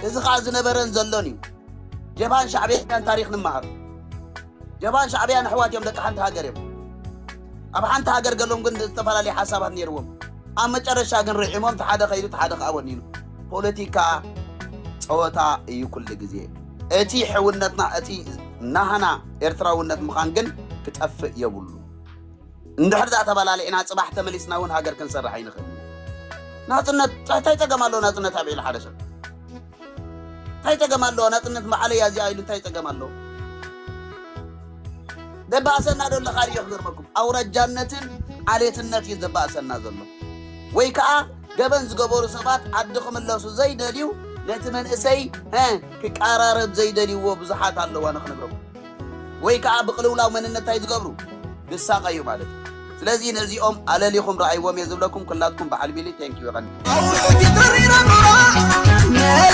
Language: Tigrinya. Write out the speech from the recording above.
እዚ ከዓ ዝነበረን ዘሎን እዩ። ጀብሃን ሻዕብያን ታሪኽ ንመሃር። ጀብሃን ሻዕብያን ኣሕዋት እዮም፣ ደቂ ሓንቲ ሃገር እዮም። ኣብ ሓንቲ ሃገር ገሎም ግን ዝተፈላለየ ሓሳባት ነይርዎም። ኣብ መጨረሻ ግን ርዒሞም፣ ተሓደ ከይዱ ተሓደ ከዓ ወኒኑ። ፖለቲካ ፀወታ እዩ ኩሉ ግዜ። እቲ ሕውነትና፣ እቲ ናህና ኤርትራውነት ምዃን ግን ክጠፍእ የብሉ። እንድሕር ዳ ተበላሊዕና፣ ጽባሕ ተመሊስና እውን ሃገር ክንሰርሕ ኣይንኽእል። ናጽነት፣ ጸ-፣ እንታይ ጸገም ኣለዎ? ናጽነት ኣብ ኢሉ ሓደ ሰብ እንታይ ጸገም ኣለዎ? ናጽነት መዓለያ እዚኣ ኢሉ እንታይ ጸገም ኣለዎ? ዘባእሰና ዶ ኣለኻ? ሪኦ ክገርመኩም፣ ኣውራጃነትን ዓሌትነት እዩ ዘባእሰና ዘሎ። ወይ ከዓ ገበን ዝገበሩ ሰባት ዓዲ ክምለሱ ዘይደልዩ፣ ነቲ መንእሰይ፣ እ፣ ክቀራረብ ዘይደልይዎ ብዙሓት ኣለዋ ንኽነግረኩም። ወይ ከዓ ብቅልውላው መንነት እንታይ ዝገብሩ? ዝሳቐዩ ማለት እዩ። ስለዚ ነዚኦም ኣለሊኹም ረኣይዎም እየ ዝብለኩም። ኩላትኩም በዓል ቢሊ፣ ቴንኪዩ፣ የቐኒ። ኣውርድ ተሪረ ምራ